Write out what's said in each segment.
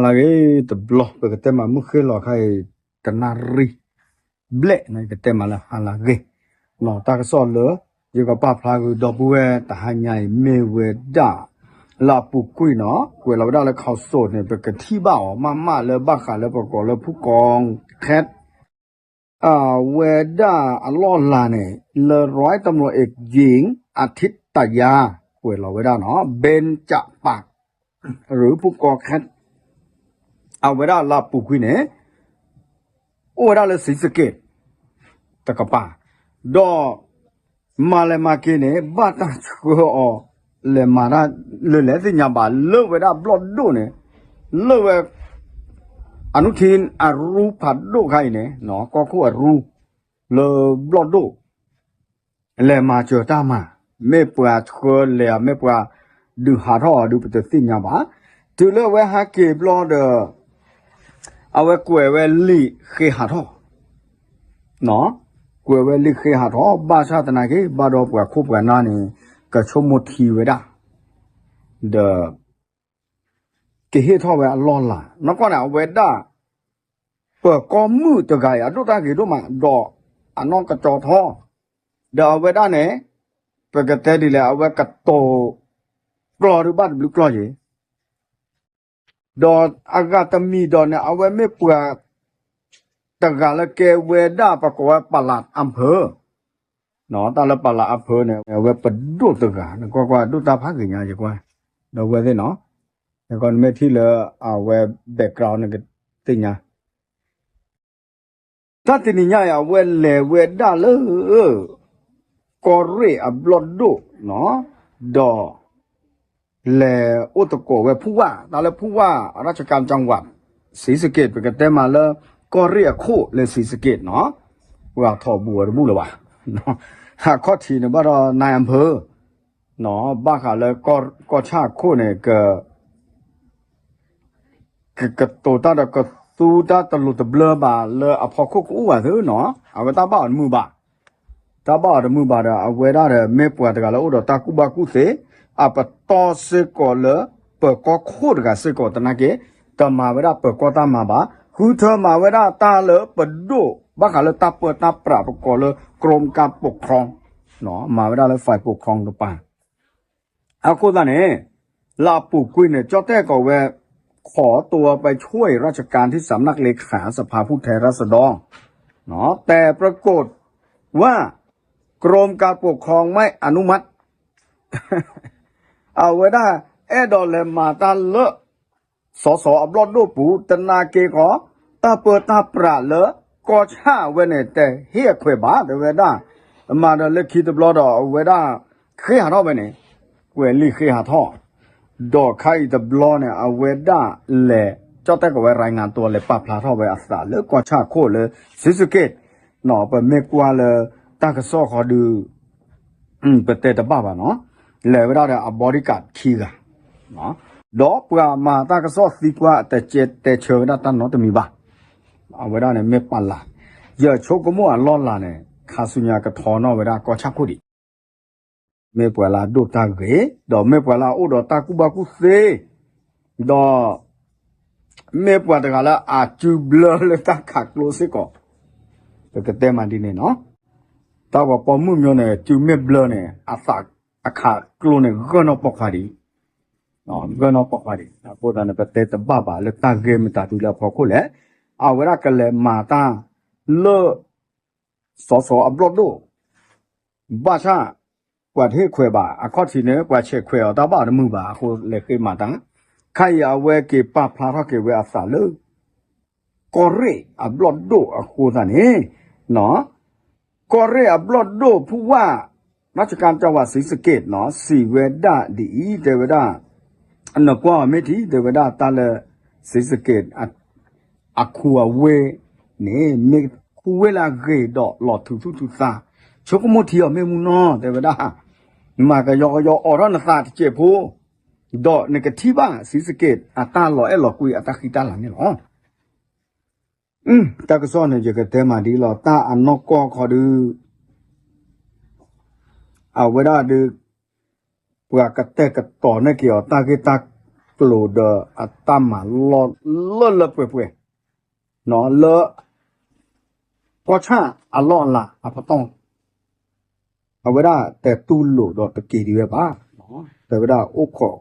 ဟါလၢအဂ့ၤတဘျီ ပကတဲမၤမုၢ်ဃ့လီၤခါအံၤ တနၣ်ရံၣ်ဘျဲၣ်န့ၣ် ယကတဲမၤလၢဟါလၢအဂ့ၤ, တၢ်ကစီၣ်လၢ ယကပာ်ဖျါဃုာ်ဒီပုၢ်ဝဲၢ်တဟါညါအံၤ မ့ၢ်ဝဲဒၣ် လၢအပူၤကွံာ်နီၤ ကွဲးလီၤဝဲဒၣ်လၢ Council န့ၣ် ပကထံၣ်ဘၣ်အီၤ မ့မ့ၢ်လၢဘၣ်ဃးလၢပကိးလၢဖုၣ်ကီခဲ အဝဲဒၣ်အလီၢ်လၤန့ၣ် လၢ ร้อยตำรวจเอกหญิง อาทิตยา ကွဲးလီၤဝဲဒၣ်နီၤ เบญจปาก ရူဖုၣ်ကီခဲ အဝဲဒၣ်လၢအပူၤကွံာ်န့ၣ် အိၣ်ဝဲဒၣ်လၢ ศรีสะเกษ တကပၤ ဒီး မၤလဲၤမၤက့ၤန့ၣ် ဘၣ်တၢ်ဆှၢအီၤ လဲၤမၤတၢ်လၢလဲၣ်သ့ၣ်ညါဘၣ် လၢဝဲဒၣ်ဘျီၣ်ဒိၣ်န့ၣ် လၢဝဲ အနုထံအရူဖးဒိၣ်ခါအံၤန့ၣ် ကီၢ်ခိၣ်အရူ လၢဘျီၣ်ဒိၣ် လဲၤမၤစၢၤတၢ်မၤ မ့ၢ်ပှၤဆှၢလဲၤ မ့ၢ်ပှၤဒုးဟးထီၣ်အီၤဒုး ပတသ့ၣ်ညါဘၣ်. တုၤလၢအဝဲဟးက့ၤဘျီဒီး အဝဲကွဲးဝဲလံာ်ဃ့ဟးထီၣ် ကွဲးဝဲလံာ်ဃ့ဟးထီၣ် ဘၣ်ဆၣ်သနာ်က့ ဘၣ်ဒီးပှၤခိၣ်ပှၤနၢ်န့ၣ် ကဆိကမိၣ်ထံဝဲဒၣ် ဒီး ကဟ့ၣ်ထီၣ်ဝဲအလီၢ်လၤ နီၢ်ကီၢ်န့ၣ် အဝဲဒၣ် ပၢၤကီၢ်မုၣ်တဂၤအံၤ အဒိၣ်တၢ်ဂ့ၤဒိၣ်မး ဒီးအနီၢ်ကစီၤထီ ဒီးအဝဲဒၣ်န့ၣ် ပကတဲဒ်လဲၣ် အဝဲကတိၤကျီၢ်ဒုးဘၣ်တဘျုးကျီၢ်ယံၤ ဒီးအဂၤတမံၤဒီးန့ၣ် အဝဲမ့ၢ်ပှၤတဂၤလၢကဲဝဲဒၣ် ပကိးဝဲပလးအဖၢ တၢ်လၢပလးအဖၢန့ၣ် အဝဲပဒိၣ်တဂၤ နကွၢ်ကွၢ် ဒိၣ်တၢ်ဖးဂ့ၤညါ ယကွၢ် ဒီးဝဲသ့ၣ်နီၤ နမ့ၢ်ထံၣ်လၢအဝဲ background န့ၣ် ကသ့ၣ်ညါ တၢ်တနံၤညါအံၤ အဝဲလဲၤဝဲဒၣ်လၢ ကီၢ်ရ့ၣ်အဘျီၣ်ဒိၣ် ဒီး လဲၤအိၣ်သကိးဝဲဖုဝၣ် တၢ်လၢဖုဝၣ် ราชการจังหวัดศรีสะเกษ ပကတဲမးလၢ ကီၢ်ရ့ၣ်အခိၣ်လၢ ศรีสะเกษ နီၤ ပှၤထီၣ်ဘူးအီၤတဘူးလၢၤဘၣ် အခီၣ်ထံးန့ၣ်ဘၣ်ဒီး นายอำเภอ နီၤ ဘၣ်ဃးလၢ ကီၢ်ဆၣ်အခိၣ်န့ၣ် က ကကတိၤတၢ်ဒီးကသူတၢ်တလိၤတဘျၢဘၣ်လၢအဖီခိၣ်ကအိၣ်ဘၣ်သ့နီၤ အဝဲတၢ်ဘၣ်အီၤတမုာ်ဘၣ် တၢ်ဘၣ်အီၤတမုာ်ဘၣ်ဒီး အဝဲဒၣ်ဒီးမ့ၢ်ပှၤတဂၤလၢအိၣ်ဒီးတၢ်ကူၣ်ဘၣ်ကူၣ်သ့ အပတီၢ်စ့ၢ်ကီးလၢ ပၢၤကီၢ်ခိၣ်တဂၤစ့ၢ်ကီးသနာ်က့ တမၤဝဲဒၣ်ပၢၤကီၢ်တၢ်မၤဘၣ် ဃုထၢမၤဝဲဒၣ်တၢ်လၢပဒိၣ် ဘၣ်ဃးလၢတၢ်ပၢတၢ်ပြးပကိးလၢ กรมการปกครอง မၤဝဲဒၣ်လၢ ฝ่ายปกครอง တပၤ အဃိသတးန့ၣ် လၢအပူၤကွံာ်န့ၣ် ကၠီၣ်တဲၣ်ကီးဝဲ ขอตัวไปช่วยราชการที่สำนักเลขาสภาผู้แทนราษฎร แต่ปรากฏว่า กรมการปกครองไม่อนุมัติ အဝဲဒၣ် အဲၣ်ဒိးလဲၤမၤတၢ်လၢ စီၤစီၤအဘျီၣ်ဒိၣ်ပူၤ သနာ်က့ဃီ တၢ်ပၢတၢ်ပြးလၢ ကီၢ်ဆၣ်ဝဲန့ၣ် တဟ့ၣ်အခွဲးဘၣ် တဲဝဲဒၣ် မၤဒီးလၢခံတဘျီဒီး အဝဲဒၣ် ဃ့ဟးထီၣ်ဝဲန့ၣ် ကွဲးလံာ်ဃ့ဟးထီၣ် ဒီးခါအံၤတဘျီန့ၣ် အဝဲဒၣ်လဲၤ ကၠီၣ်တဲၣ်ကီးဝဲ รายงานตัว လဲၤပာ်ဖျါထီၣ်ဝဲအသးလၢကီၢ်ဆၣ်ခိၣ်လၢ ศรีสะเกษ ပမ့ၢ်ကွၢ်လၢ တၢ်ကစီၣ်ဃီဒုး ပတဲတဘၣ်ဘၣ်နီၤ လဲၤဝဲဒၣ်ဒီးအ bodyguard ခံဂၤ ဒီးပှၤမၤတၢ်ကစီၣ်သံကွၢ်တကဲတဲဆၢဝဲဒၣ်တၢ်နီတမံၤဘၣ် အဝဲဒၣ်န့ၣ်မ့ၢ်ပလး ယဆိကမိၣ်အလီၢ်လၤန့ၣ် ခါဆူညါကထီနီၣ်ဝဲဒၣ်ကီၢ်ဆၣ်ခိၣ်ဒံး မ့ၢ်ပှၤလၢအဒိၣ်တၢ်ဂ့ၤ ဒီးမ့ၢ်ပှၤလၢအအိၣ်ဒီးတၢ်ကူၣ်ဘၣ်ကူၣ်သ့ ဒီး မ့ၢ်ပှၤတဂၤလၢအစုဘျၢလၢတၢ်ခးကျိစ့ၢ်ကီး ပကတဲမးဒ်န့ၣ်နီၤ တၢ်ဂီၤပိာ်မုၣ်မျိုးန့ၣ် စုမ့ၢ်ဘျၢန့ၣ် အသးအခးကျိန့ၣ် ဂၢၢ်နီၢ်ပိာ်ခွါဒံး ဂၢၢ်နီၢ်ပိာ်ခွါဒံး အဃိသတးန့ၣ် ပတဲတဘၣ်ဘၣ်လၢတၢ်ဂ့ၢ်မတၤဒုလၢအဖီခိၣ်လဲၣ် အဝဲဒၣ်ကလဲၤမၤတၢ်လၢ စီၤစီၤအဘျီၣ်ဒိၣ် ဘၣ်ဆၣ် ပှၤတဟ့ၣ်ခွဲးဘၣ် အခီၣ်ထံးန့ၣ် ပှၤဆဲးခွဲးအီၤတၢ်ဘၣ်အီၤတမုာ်ဘၣ်အဃိ လဲၤဃ့မၤတၢ် ခါအံၤအဝဲက့ၤပာ်ဖျါထီၣ်က့ၤဝဲအသးလၢ ကီၢ်ရ့ၣ်အဘျီၣ်ဒိၣ်အဃိသတးန့ၣ် ကီၢ်ရ့ၣ်အဘျီၣ်ဒိၣ်ဖုဝၣ် ราชการจังหวัดศรีสะเกษ နီၤ စံးဝဲဒၣ်ဒ်အံၤ တဲဝဲဒၣ် နကွၢ်အီၤမ့ၢ်ထံ တဲဝဲဒၣ်တၢ်လၢ ศรีสะเกษ အခူအဝ့ၢ်န့ၣ် မ့ၢ်ခူဝ့ၢ်လၢအဂ့ၤဒီးလီၤထူသူၣ်ထူသး ဆိကမိၣ်ထံအီၤမ့ၢ်မူနီၤ တဲဝဲဒၣ် မၤကယီကယီအိးထီၣ်နသးတစဲးဖိ ဒီးနကထံၣ်ဘၣ် ศรีสะเกษ အတၢ်လီၤအဲၣ်လီၤကွံအတၢ်ဃံတၢ်လၤန့ၣ်လီၤ. တၢ်ကစီၣ်န့ၣ် ယကတဲမးဒ်လီၤ တၢ်အနီၢ်ကီၢ်ခီဒုး အဝဲဒၣ်ဒုး ပှၤကတဲာ်ကတီၤန့ၢ်က့ၤအီၤ တၢ်ဂ့ၢ်တၢ် ကီၢ်ကၠီၣ်တဲၣ်ပူၤအတၢ်ကဲထီၣ်သးကျိၤဒီးအတၢ်မၤလီၢ်လၢလၢပှဲၤပှဲၤ လၢ ကီၢ်ဆၣ်အလီၢ်အလၤအပတီၢ် အဝဲဒၣ်တတူၢ်လိာ်ဒီးတက့ၤဒံးဝဲဘၣ်. တဲဝဲဒၣ် အိၣ်ခိး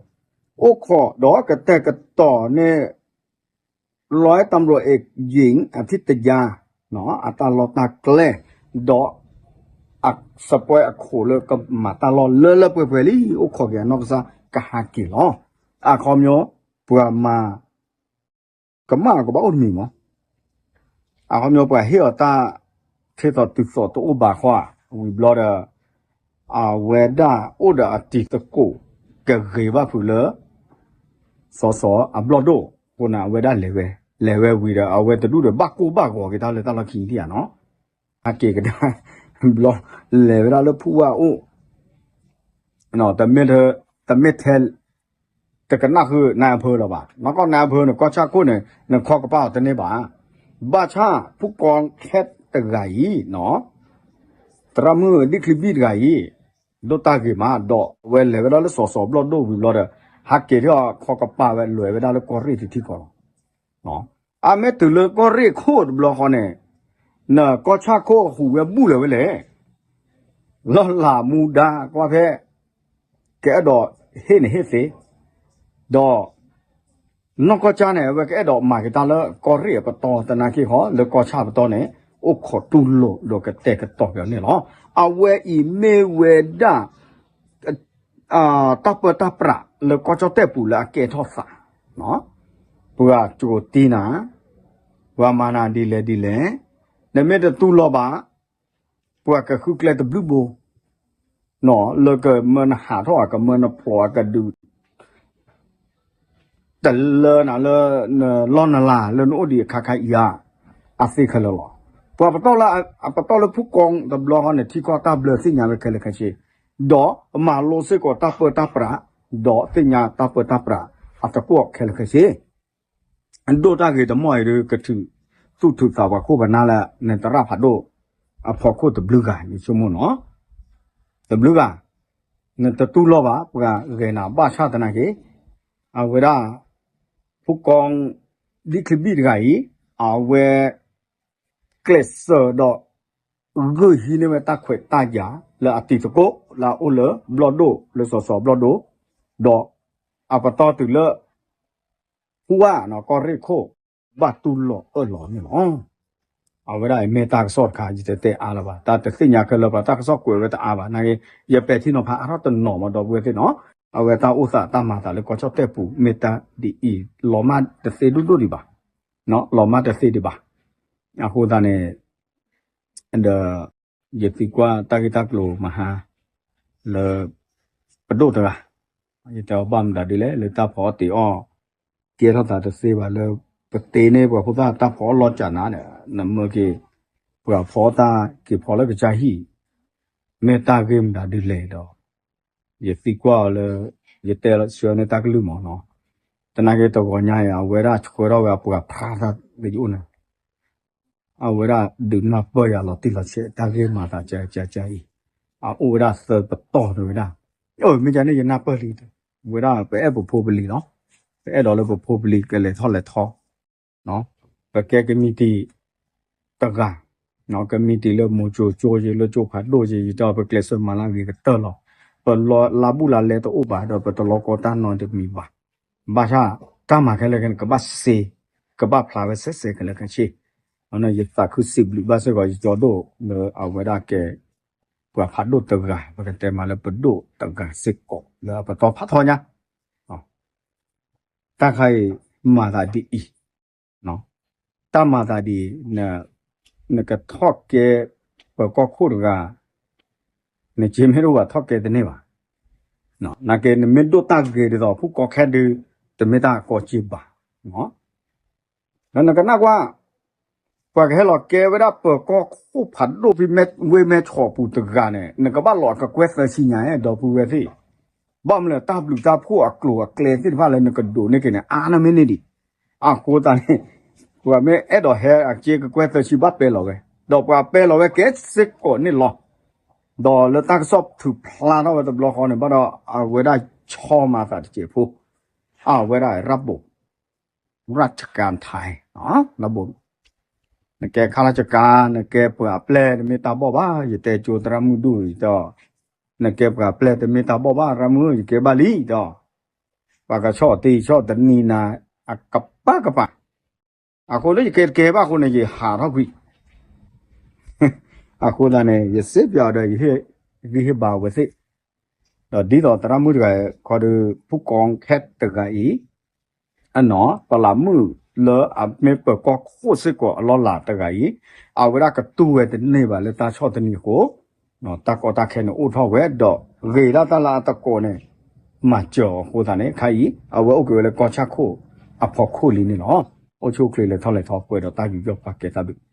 ဒီးကတဲာ်ကတီၤန့ၢ် ร้อยตำรวจเอกหญิงอธิตยา အတၢ်လီၢ်တၢ်ကျဲ ဒီး စပွဲအခိၣ်လၢကမၤတၢ်လီၢ်လၢလၢပှဲၤပှဲၤလံ အိၣ်ခိးက့ၤအနီၢ်ကစၢ်ကဟးက့ၤလီၤ. အခီပညီ ပှၤမၤ ကမၣ်ကဘၣ်အိၣ်တမံၤမး အခီပညီပှၤဟ့ၣ်အီၤတၢ် ထ့သိးတုၤသိးတအိၣ်ဘၣ်ဃီဧါ ဝံၤဘျီဒီး အဝဲဒၣ်အိၣ်ဒီးအတံၤသကိး ကဂ့ၤဘၣ်ဖုးလၢ စီၤစီၤအဘျီၣ်ဒိၣ် အဃိန့ၣ် အဝဲဒၣ်လဲၤဝဲ လဲၤဝဲဝံၤဒီး အဝဲတဒူၣ်ဒီးဘၣ်ကိၢ်ဘၣ်ဂီၤက့ၤတၢ်လၢတၢ်လီၢ်ခံထံၣ်ဧါနီၤ ဟးက့ၤကဒါ ဘျီ လဲၤဝဲဒၣ်လၢဖူဝၣ်အိၣ် တမ့ၢ်ထဲ တမ့ၢ်ထဲ တကနၣ်ဃုနၤအဖၢလီၤဘၣ် နီၢ်ကီၢ်နၤအဖၢန့ၣ် ကီၢ်ဆၣ်ခိၣ်န့ၣ် နခီကပၤအီၤတန့ၢ်ဘၣ် ဘၣ်ဆၣ်ဖုကီခဲတဂၤအံၤ သရၣ်မုၣ်ဒံၣ်ချံဘံၣ်တဂၤအံၤ ဒိၣ်တၢ်ဂ့ၤမး ဒီးအဝဲလဲၤဝဲဒၣ်လၢစီၤစီၤဘျီၣ်ဒိၣ်ဝံၤဘျီဒီး ဟးက့ၤထီၣ်ခီကပၤဝဲလဲၤဝဲဒၣ်လၢကီၢ်ရ့ၣ်တထံၣ်ဃီလီၤ. အမ့ၢ်တုၤလၢကီၢ်ရ့ၣ်ခိၣ်တဘျီဃီန့ၣ် နကီၢ်ဆၣ်ခိၣ်အဟူးဝဲဘူၣ်လၢၤဝဲလဲၣ် လီၢ်လၤမူဒါကွၢ်ဖဲ ကအဲၣ်ဒိးဟ့ၣ်န့ၣ်ဟ့ၣ်သ့ ဒီး နီၢ်ကီၢ်ကၠါန့ၣ် အဝဲကအဲၣ်ဒိးမၤက့ၤတၢ်လၢကီၢ်ရ့ၣ်အပတီၢ်သနာ်က့ဃီ လၢကီၢ်ဆၣ်ပတီၢ်န့ၣ် အိၣ်ခိးတူၢ်လိာ်ဒီးကတဲာ်ကတီၤက့ၤအီၤန့ၣ်လီၤ. အဝဲအံၤမ့ၢ်ဝဲဒၣ် တၢ်ပၢတၢ်ပြးလၢကီၢ်ကၠီၣ်တဲၣ်ပူၤလၢအကဲထီၣ်သး ပှၤကၠိတံနၤ ပှၤမၤနၤဒ်လဲၣ်ဒ်လဲၣ် နမ့ၢ်တတူၢ်လိာ်ဘၣ် ပှၤကဃုကျဲတဘျုးဘိ လၢကမၢနဟးထီၣ် ကမၢနဖျိး ကဒုး တလၢနၤလၢ နလီၢ်နလၤလၢနအိၣ်ဒံးအခါခါအံၤဧါ အသ့ခဲလၢာ်လီၤ. ပှၤပတီၢ်လၢ အပတီၢ်လၢဖုကီတဘျီဃီန့ၣ် ထံကီၢ်တၢ်ဘျၢသ့ၣ်ညါဝဲခဲလၢာ်ခဲဆ့ ဒီးမၤလိစ့ၢ်ကီးတၢ်ပၢတၢ်ပြး ဒီးသ့ၣ်ညါတၢ်ပၢတၢ်ပြးအသကိးခဲလၢာ်ခဲဆ့ ဒိၣ်တၢ်ဂ့ၤတမီၢ်အံၤဒီး ကထုးသူၣ်ထုးသးပှၤခိၣ်ပနၢ်လၢ နသရၣ်ဖးဒိၣ် အဖီခိၣ်တဘျုးဂၤ ယဆိကမိၣ်နီၤ တဘျုးဂၤ နတတူၢ်လိာ်ဘၣ် ပှၤဂဲၤနၤဘၣ်ဆၣ်သနာ်က့ အဝဲဒၣ် ဖုကီ ဒံၣ်ချံဘံၣ်တဂၤအံၤ အဝဲ ကျဲးစၢးဒီး ဂုာ်ဟံးန့ၢ်ဝဲတၢ်ခွဲးတၢ်ယာ် လၢအတံၤသကိး လၢအအိၣ်လၢဘျီၣ်ဒိၣ် လၢစီၤစီၤဘျီၣ်ဒိၣ် ဒီး အပတီၢ်တုၤလၢ ဖူဝၣ်နီၤ ကီၢ်ရ့ၣ်ခိၣ် ဘၣ်တူၢ်လိာ်အၢၣ်လီၤန့ၣ်လီၤ. အဝဲဒၣ်အံၤမ့ၢ်တၢ်ကစီၣ်တခါ ယတတဲအါလၢၤဘၣ် တၢ်တသ့ၣ်ညါခဲလၢာ်ဘၣ် တၢ်ကစီၣ်ကွဲးဝဲတအါဘၣ် နာ်က့ ယပဲာ်ထံနီၤဖးအါထီၣ်တနီၤမး ဒီပုၢ်ဝဲၢ်သ့ၣ်နီၤ အဝဲတၢ်အိၣ်သးတၢ်မၤသးလၢကီၢ်ကၠီၣ်တဲၣ်ပူၤ မ့ၢ်တၢ်ဒ်အံၤ လီၤမၢ်တသ့ဒိၣ်ဒိၣ်ဒံးဘၣ် လီၤမၢ်တသ့ဒံးဘၣ် အဃိသတးန့ၣ် ဒီး ယသံကွၢ်တၢ်ဂ့ၢ်တၢ်ကျိၤမဟါ လၢ ပဒိၣ်တဂၤ ယတဲအီၤဘၣ်မတၤဒ်လဲၣ် လၢတၢ်ဖီအီၣ်တ့ၤအီၣ် ကဲထီၣ်သးတသ့ဘၣ်လၢ ပတ့န့ၢ်ပှၤဖိသၣ်တၢ်ဖီအီၣ်လီၤကၢ်နၤဒီး နမၢက့ၤ ပှၤဖီအီၣ်တၢ်က့ၤဖီလၢကစၢ်ဟံၣ် မ့ၢ်တၢ်ဂ့ၢ်မတၤဒ်လဲၣ်ဒီး ယသံကွၢ်အီၤလၢ ယတဲဆှၢန့ၢ်တၢ်ကလုၢ်မးနီၤ သနာ်က့တဂီၤညါအံၤ အဝဲဒၣ်ဆှၢထီၣ်ဝဲအပှၤဖးတၢ်လၢယအိၣ်န့ၣ် အဝဲဒၣ်ဒုးနၢ်ပၢၢ်ယၤလီၤတံၢ်လီၤဆဲး တၢ်ဂ့ၢ်မၤသးကကကအံၤ အအိၣ်ဝဲဒၣ်သၢပတီၢ်န့ၣ်ဝဲဒၣ် အိၣ်မ့ၢ်ကန့ၣ်ယနၢ်ပၢၢ်လံ ဝဲဒၣ်ပအဲၣ်ပဖိပလံၤလီၤ ပအဲၣ်ဒိးလၢပဖိပလံၤကလဲၤထီၣ်လဲၤထီ ပကဲကမံးတံာ်တဂၤ ကမံးတံာ်လၢမိၤကၠိကၠိယံၤ လၢကၠိဖးဒိၣ်ယံၤ ယတဲအီၤပကျဲးစၢးမၤလၢအဂ့ၤကတၢၢ်လီၤ ပလီၤလါဘူးလါလဲတအိၣ်ဘၣ် ဒီးပတလီၤကီတၢ်နီတမံၤဘၣ် ဘၣ်ဆၣ် တၢ်မၤခဲလၢာ်ခဲဆ့န့ၣ် ကဘၣ်စ့ ကဘၣ်ဖျါဝဲစဲစဲခဲလၢာ်ခဲဆ့ ယသးခုစံးဘျုးဘၣ်စ့ၢ်ကီး ယကၠီဒိၣ်လၢအဝဲဒၣ်ကဲ ပှၤဖးဒိၣ်တဂၤ ပကတဲမးလၢပဒိၣ်တဂၤစ့ၢ်ကီး လၢအပတီၢ်ဖးထီညါ တၢ်ခါအံၤ မၤသးဒ်အံၤ တၢ်မၤသးဒ်အံၤ နကထီၣ်ကဲ ပၢၤကီၢ်ခိၣ်တဂၤ နက့မ့ၢ်တအိၣ်ဘၣ်ထီၣ်ကဲတန့ၢ်ဘၣ်. နာ်က့ နမ့ၢ်ဒိၣ်တၢ်ဂ့ၤဒ်သိး ဖုၣ်ကီခဲဒုး တမ့ၢ်တၢ်ကီက့ဘၣ်. ဒီးနကနၣ်ကွၢ် ပှၤကဟဲလီၤကဲဝဲဒၣ်ပၢၤကီၢ်ခိၣ်ဖးဒိၣ်ဖဲဝ့ၢ်မဲၢ်ဆီးပူၤတဂၤန့ၣ် နကဘၣ်လီၤကကွဲၢ်သၢဆံညါ ဒီပုၢ်ဝဲၢ်သ့ၣ် ဘၣ်မနုၤလဲၣ် တၢ်ဘျုးတၢ်ဖှိၣ်အကျိၤအကျဲသ့ၣ်တဖၣ်လၢနကဒိးန့ၢ်က့ၤန့ၣ် အါန့ၢ်မ့ၢ်န့ၢ်ဒံး. အဃိသတးန့ၣ် ပှၤမ့ၢ်အဲၣ်ဒိးဟဲအက့ကကွဲၢ်သၢဆံဘၣ်ပဲလီၤဝဲ, ဒီးပှၤပဲလီၤဝဲကဲစ့ၢ်ကီးန့ၣ်လီၤ. ဒီးလၢတၢ်ကစီၣ်ထုးဖျါထီၣ်ဝဲတဘျီဃီန့ၣ် ဘၣ်ဒီးအဝဲဒၣ်ဆီမၤသးတစဲးဖိ အဝဲဒၣ်ရၣ်ဘိၣ် ရၣ်ကၠကၤထၢၣ် လၢဘိၣ် နကဲခါလၢကၠကၤ နကဲပှၤအပျဲၢ်တမ့ၢ်တၢ်ဘီၣ်ဘၣ် ယတဲကၠိသရၣ်မုၣ်ဒိၣ်အံၤဒီး နကဲပှၤအပျဲၢ်တမ့ၢ်တၢ်ဘီၣ်ဘၣ် ရၣ်မုၣ် ယကဲဘၣ်လံဒီး ပှၤကဆီၣ်တံၢ်ဆီၣ်တနံၤနၤ အကပၤကပၤ အဃိလၢယကဲတကဲဘၣ်အဃိန့ၣ် ယဟးထီၣ်ကွံာ် အဃိသတးန့ၣ် ယစ့ပၠးအီၤဒီး ယဟ့ၣ်ဂံၢ်ဟ့ၣ်ဘါဝဲသ့ၣ် ဒီးဒ်သိးသရၣ်မုၣ်တဂၤခီဒီး ဖုကီခဲတဂၤအံၤ အနီၢ် ပလးမုၣ်လၢအမ့ၢ်ပၢၤကီၢ်ခိၣ်စ့ၢ်ကီးအလီၢ်လၤတဂၤအံၤ အဝဲဒၣ်ကတူၢ်ဝဲတန့ၢ်ဘၣ်လၢတၢ်ဆီၣ်တနံၤအဃိ တၢ်ကီတၢ်ခဲန့ၣ်အိၣ်ထီၣ်ဝဲဒီး ဂ့ၤဒၣ်တၢ်လၢအသကိးန့ၣ် မၤစၢၤအီၤအဃိသတးန့ၣ် ခါအံၤ အဝဲအိၣ်က့ၤဝဲလၢကီၢ်ဆၣ်ခိၣ်အဖီခိၣ်လံန့ၣ်လီၤ. အိၣ်ဆူၣ်အိၣ်ချ့လဲၤထီၣ်လဲၤထီ ပှဲၤဒီးတၢ်ယူးယီၣ်ပာ်ကဲတၢ်ဘျုး